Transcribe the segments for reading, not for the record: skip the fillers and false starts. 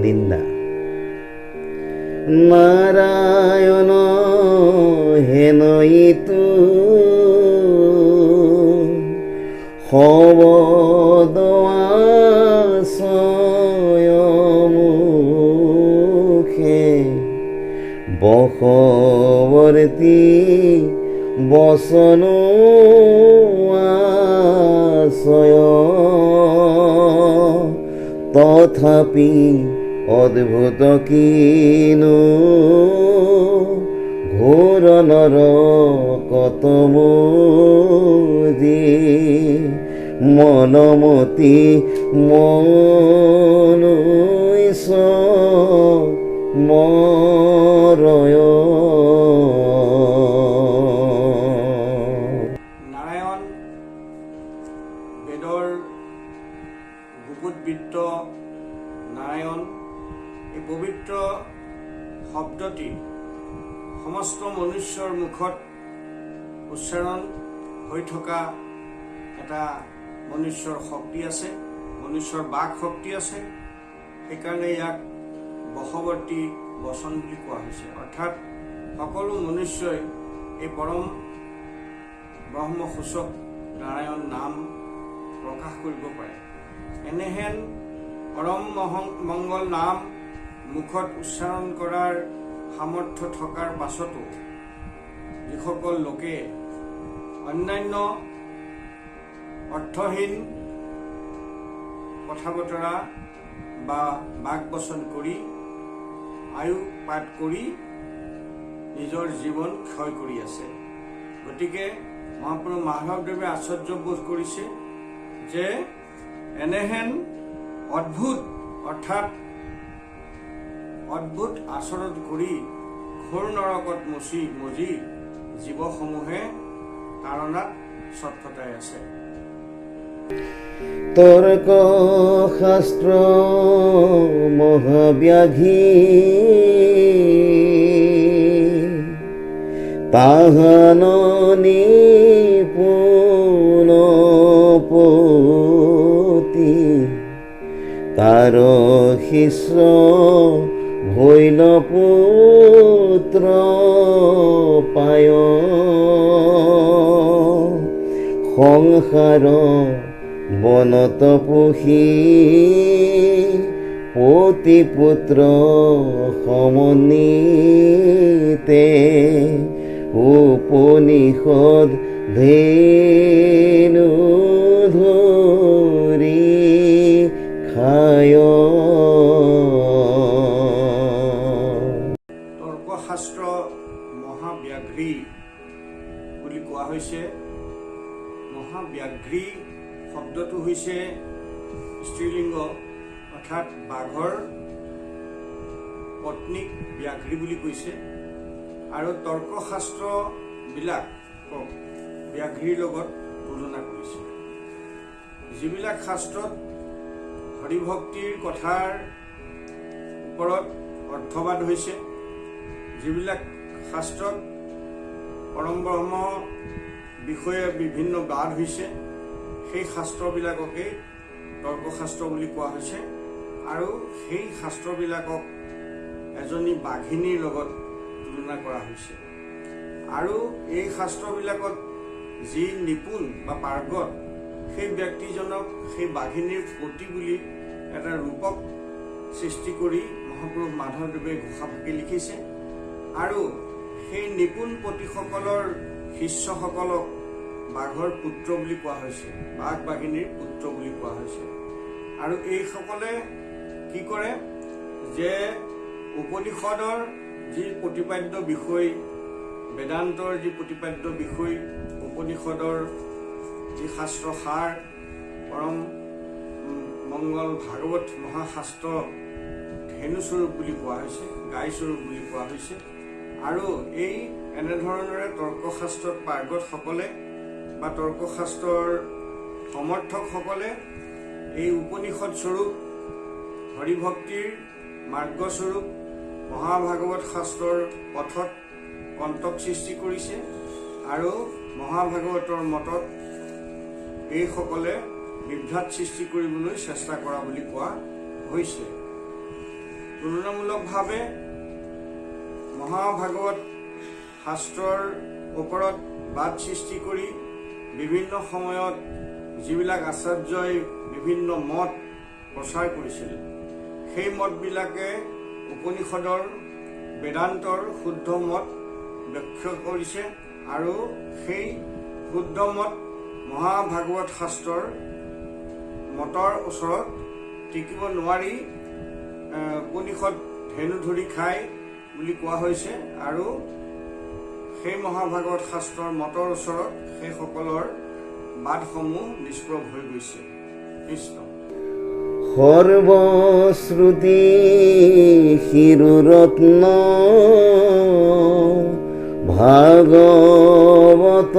নিন্দা। নাৰায়ণ হেন ইটো শবদ আছয় মুখে, বশৱৰ্তী বচন আছয়, তথাপি অদ্ভুত কিনো ঘোৰ নৰকত মজি, মনমতি মনুষ্য মৰয়। নাৰায়ণ বেদৰ গুপুতবৃত্ত নাৰায়ণ এই পবিত্ৰ শব্দটি সমস্ত মনুষ্যৰ মুখত উচ্চাৰণ হৈ থকা এটা মনুষ্যৰ শক্তি আছে, মনুষ্যৰ বাক শক্তি আছে। সেইকাৰণে ইয়াক বশৱৰ্তী বচন বুলি কোৱা হৈছে। অৰ্থাৎ সকলো মনুষ্যই এই পৰম ব্ৰহ্মসূচক নাৰায়ণ নাম প্ৰকাশ কৰিব পাৰে। এনেহেন পৰম মংগল নাম মুখত উচ্চাৰণ কৰাৰ সামৰ্থ্য থকাৰ পাছতো যিসকল লোকে অন্যান্য অৰ্থহীন কথা বতৰা বা বাক বচন কৰি আয়ুপাত কৰি নিজৰ জীৱন ক্ষয় কৰি আছে। গতিকে মহাপুৰুষ মাধৱদেৱে আশ্চৰ্য বোধ কৰিছে যে এনেহেন অদ্ভুত, অৰ্থাৎ অদ্ভুত আচৰণ কৰি ঘোৰ নৰকত মচি মজি জীৱসমূহে তাড়নাত ছটফটাই আছে। তৰ্ক শাস্ত্ৰ মহাব্যাঘ্ৰী, তাহান নিপুণ পতি, তাৰ শিষ্য ভৈল পুত্ৰ পায়। সংসাৰ বনত পুষি পতি পুত্ৰ সমন্বিতে, উপনিষদ ধেনু ধৰি খায়। তৰ্কশাস্ত্ৰ মহাব্যাঘ্ৰী বুলি কোৱা হৈছে। মহাব্যাঘ্ৰী শব্দটো হৈছে স্ত্ৰীলিংগ, অৰ্থাৎ বাঘৰ পত্নীক ব্যাঘ্ৰী বুলি কৈছে আৰু তৰ্কশাস্ত্ৰবিলাকক ব্যাঘ্ৰীৰ লগত তুলনা কৰিছে। যিবিলাক শাস্ত্ৰত হৰিভক্তিৰ কথাৰ ওপৰত অৰ্থবাদ হৈছে, যিবিলাক শাস্ত্ৰত পৰম ব্ৰহ্ম বিষয়ে বিভিন্ন বাদ হৈছে, সেই শাস্ত্ৰবিলাককেই তৰ্কশাস্ত্ৰ বুলি কোৱা হৈছে আৰু সেই শাস্ত্ৰবিলাকক এজনী বাঘিনীৰ লগত তুলনা কৰা হৈছে। আৰু এই শাস্ত্ৰবিলাকত যি নিপুণ বা পাৰ্গত, সেই ব্যক্তিজনক সেই বাঘিনীৰ পতি বুলি এটা ৰূপক সৃষ্টি কৰি মহাপুৰুষ মাধৱদেৱে ঘোষাফাঁকি লিখিছে। আৰু সেই নিপুণ পতিসকলৰ শিষ্যসকলক বাঘৰ পুত্ৰ বুলি কোৱা হৈছে, বাঘ বাঘিনীৰ পুত্ৰ বুলি কোৱা হৈছে। আৰু এইসকলে কি কৰে যে উপনিষদৰ যি প্ৰতিপাদ্য বিষয়, বেদান্তৰ যি প্ৰতিপাদ্য বিষয়, উপনিষদৰ যি শাস্ত্ৰ সাৰ, পৰম মংগল ভাগৱত মহাশাস্ত্ৰ ধেনুস্বৰূপ বুলি কোৱা হৈছে, গাইস্বৰূপ বুলি কোৱা হৈছে। আৰু এই এনেধৰণেৰে তৰ্কশাস্ত্ৰত পাৰ্গতসকলে বা তৰ্কশাস্ত্ৰৰ সমৰ্থকসকলে এই উপনিষদ স্বৰূপ হৰিভক্তিৰ মাৰ্গস্বৰূপ মহাভাগৱত শাস্ত্ৰৰ পথত কণ্টক সৃষ্টি কৰিছে আৰু মহাভাগৱতৰ মতত এইসকলে বিভ্ৰাট সৃষ্টি কৰিবলৈ চেষ্টা কৰা বুলি কোৱা হৈছে। তুলনামূলকভাৱে মহাভাগৱত শাস্ত্ৰৰ ওপৰত বাদ সৃষ্টি কৰি বিভিন্ন সময়ত যিবিলাক আচাৰ্যই বিভিন্ন মত প্ৰচাৰ কৰিছিল, সেই মতবিলাকে উপনিষদৰ, বেদান্তৰ শুদ্ধ মত ব্যাখ্যা কৰিছে আৰু সেই শুদ্ধ মত মহাভাগৱত শাস্ত্ৰৰ মতৰ ওচৰত টিকিব নোৱাৰি উপনিষদ ধেনু ধৰি খায় বুলি কোৱা হৈছে আৰু সেই মহাভাগৱত শাস্ত্ৰৰ মতৰ ওচৰত সেইসকলৰ বাদসমূহ নিষ্প্ৰভ হৈ গৈছে। কৃষ্ণ। সৰ্বশ্ৰুতি শিৰোৰত্ন ভাগৱত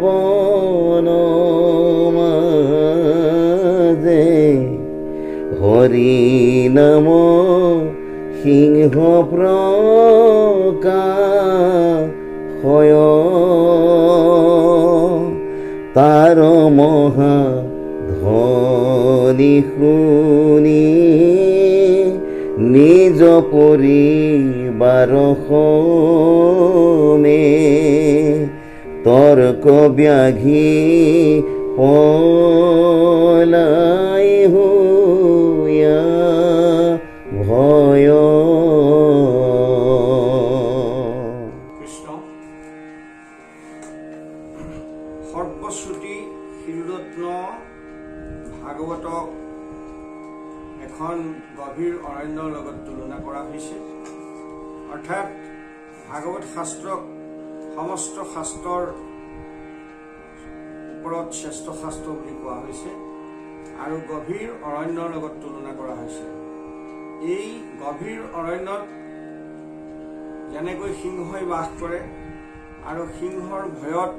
বন মাজে হৰি নাম সিংহ প্ৰকাশয়, তাৰ মহা ধ্বনি শুনি নিজ পৰিবাৰ সমে তৰ্ক ব্যাঘ্ৰী পলাই হুয়া ভয়। কৃষ্ণ। সৰ্বশ্ৰুতি শিৰোৰত্ন ভাগৱতক এখন গভীৰ অৰণ্যৰ লগত তুলনা কৰা হৈছে। অৰ্থাৎ ভাগৱত শাস্ত্ৰক সমস্ত শাস্ত্ৰৰ ওপৰত শ্ৰেষ্ঠ শাস্ত্ৰ বুলি কোৱা হৈছে আৰু গভীৰ অৰণ্যৰ লগত তুলনা কৰা হৈছে। এই গভীৰ অৰণ্যত যেনেকৈ সিংহই বাস কৰে আৰু সিংহৰ ভয়ত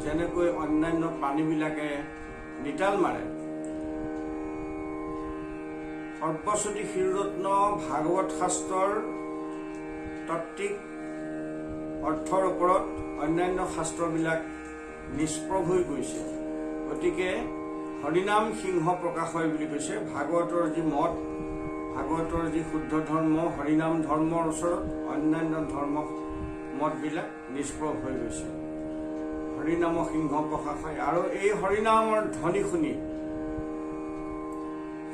যেনেকৈ অন্যান্য প্ৰাণীবিলাকে নিতাল মাৰে, সৰ্বশ্ৰুতি শিৰোৰত্ন ভাগৱত শাস্ত্ৰৰ তাত্ত্বিক অৰ্থৰ ওপৰত অন্যান্য শাস্ত্ৰবিলাক নিষ্প্ৰভ হৈ গৈছে। গতিকে হৰিনাম সিংহ প্ৰকাশ হয় বুলি কৈছে। ভাগৱতৰ যি মত, ভাগৱতৰ যি শুদ্ধ ধৰ্ম, হৰিনাম ধৰ্মৰ ওচৰত অন্যান্য ধৰ্ম মতবিলাক নিষ্প্ৰভ হৈ গৈছে। হৰিনাম সিংহ প্ৰকাশ হয় আৰু এই হৰিনামৰ ধ্বনি শুনি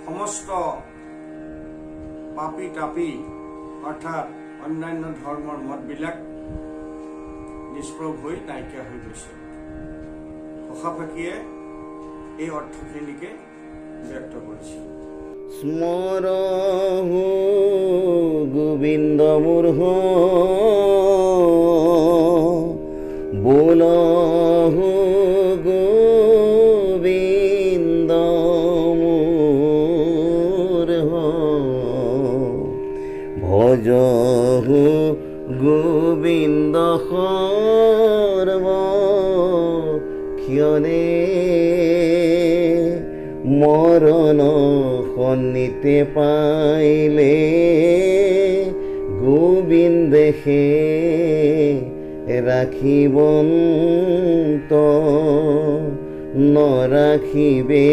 সমস্ত পাপী তাপী, অৰ্থাৎ অন্যান্য ধৰ্মৰ মতবিলাক নিষ্প্ৰভ হৈ নাইকিয়া হৈ গৈছে। ঘোষাফাকিয়ে এই অৰ্থখিনিকে ব্যক্ত কৰিছে। স্মৰহু গোবিন্দ মূঢ়, বোলহু গোবিন্দ মূঢ়, ভজহু গোবিন্দ সৰ্ব ক্ষণে, মৰণ সন্নিতে পাইলে গোবিন্দেহে ৰাখিবন্ত, নৰাখিবে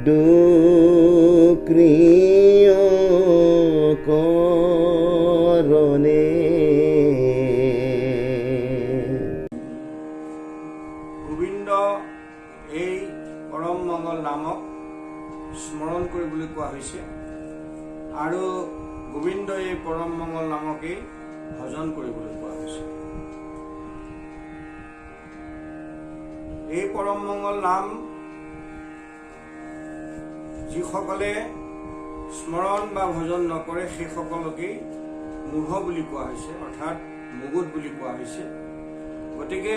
দুক্ৰিয় কৰণে। গোবিন্দ এই পৰম মংগল নামক স্মৰণ কৰিবলৈ কোৱা হৈছে আৰু গোবিন্দ এই পৰম মংগল নামকেই ভজন কৰিবলৈ কোৱা হৈছে। এই পৰম মংগল নাম যিসকলে স্মৰণ বা ভজন নকৰে, সেইসকলকেই মূঢ় বুলি কোৱা হৈছে, অৰ্থাৎ মুগুট বুলি কোৱা হৈছে। গতিকে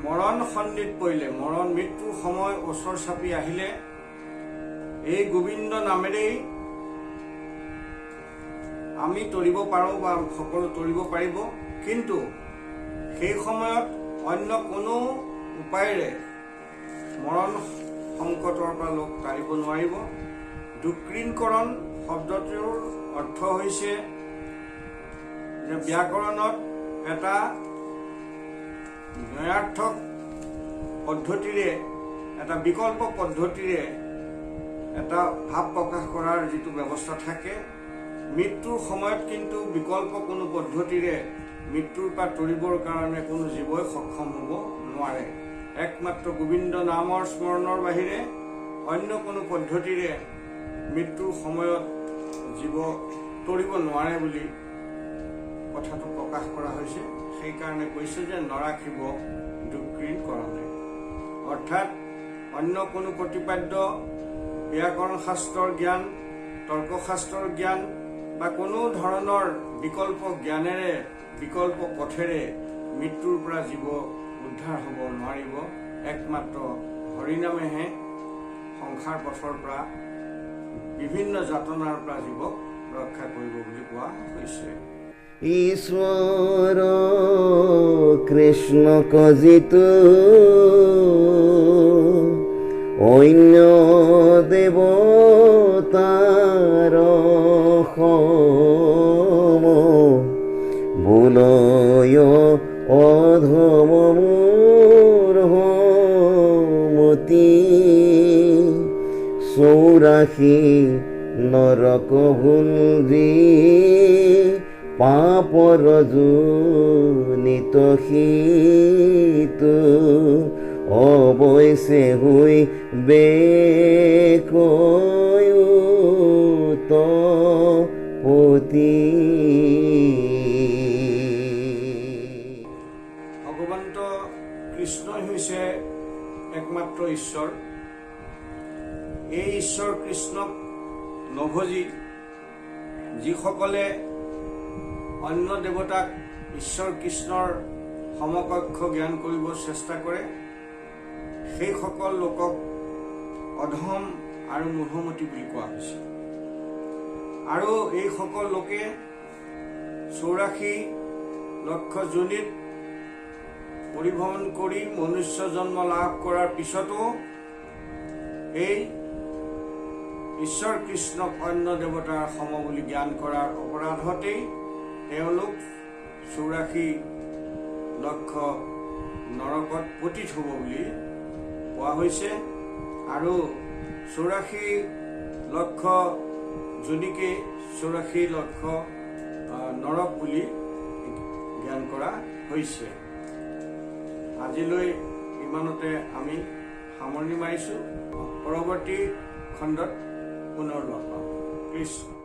মৰণ সন্ধিত পৰিলে, মৰণ মৃত্যুৰ সময় ওচৰ চাপি আহিলে এই গোবিন্দ নামেৰেই আমি তৰিব পাৰোঁ বা সকলো তৰিব পাৰিব। কিন্তু সেই সময়ত অন্য কোনো উপায়েৰে মৰণ সংকটৰ পৰা লোক তাৰিব নোৱাৰিব। দুকৃণকৰণ শব্দটোৰ অৰ্থ হৈছে যে ব্যাকৰণত এটা ন্যায়াৰ্থক পদ্ধতিৰে, এটা বিকল্প পদ্ধতিৰে এটা ভাৱ প্ৰকাশ কৰাৰ যিটো ব্যৱস্থা থাকে, মৃত্যুৰ সময়ত কিন্তু বিকল্প কোনো পদ্ধতিৰে মৃত্যুৰ পৰা তৰিবৰ কাৰণে কোনো জীৱই সক্ষম হ'ব নোৱাৰে। একমাত্ৰ গোবিন্দ নামৰ স্মৰণৰ বাহিৰে অন্য কোনো পদ্ধতিৰে মৃত্যুৰ সময়ত জীৱ তৰিব নোৱাৰে বুলি কথাটো প্ৰকাশ কৰা হৈছে। সেইকাৰণে কৈছে যে নৰাখিব দুকৃণ কাৰণে, অৰ্থাৎ অন্য কোনো প্ৰতিপাদ্য ব্যাকৰণ শাস্ত্ৰৰ জ্ঞান, তৰ্কশাস্ত্ৰৰ জ্ঞান বা কোনো ধৰণৰ বিকল্প জ্ঞানেৰে, বিকল্প পথেৰে মৃত্যুৰ পৰা জীৱ উদ্ধাৰ হ'ব নোৱাৰিব। একমাত্ৰ হৰিনামেহে সংসাৰ পথৰ পৰা, বিভিন্ন যাতনাৰ পৰা জীৱক ৰক্ষা কৰিব বুলি কোৱা হৈছে। ঈশ্বৰ কৃষ্ণ যিটো অন্য দেৱতাৰ সম বোলয় অধম মূঢ়মতি, 84 নৰক ভুঞ্জি পাপৰ যোনিত সিটো অৱশ্যে হুই বেকয়ুতপতি। ভগৱন্ত কৃষ্ণই হৈছে একমাত্ৰ ঈশ্বৰ। এই ঈশ্বৰ কৃষ্ণক নভজি যিসকলে অন্য দেৱতাক ঈশ্বৰ কৃষ্ণৰ সমকক্ষ জ্ঞান কৰিব চেষ্টা কৰে, সেইসকল লোকক অধম আৰু মূঢ়মতী বুলি কোৱা হৈছে। আৰু এইসকল লোকে 84 লক্ষ যোনিত পৰিভ্ৰমণ কৰি মনুষ্য জন্ম লাভ কৰাৰ পিছতো এই ঈশ্বৰ কৃষ্ণক অন্য দেৱতাৰ সম বুলি জ্ঞান কৰাৰ অপৰাধতেই তেওঁলোক 84 লক্ষ নৰকত পতিত হ'ব বুলি কোৱা হৈছে। আৰু 84 লক্ষ যোনিকে 84 লক্ষ নৰক বুলি জ্ঞান কৰা হৈছে। আজিলৈ ইমানতে আমি সামৰণি মাৰিছোঁ। পৰৱৰ্তী খণ্ডত পুনৰ লগ পাম। কৃষ্ণ।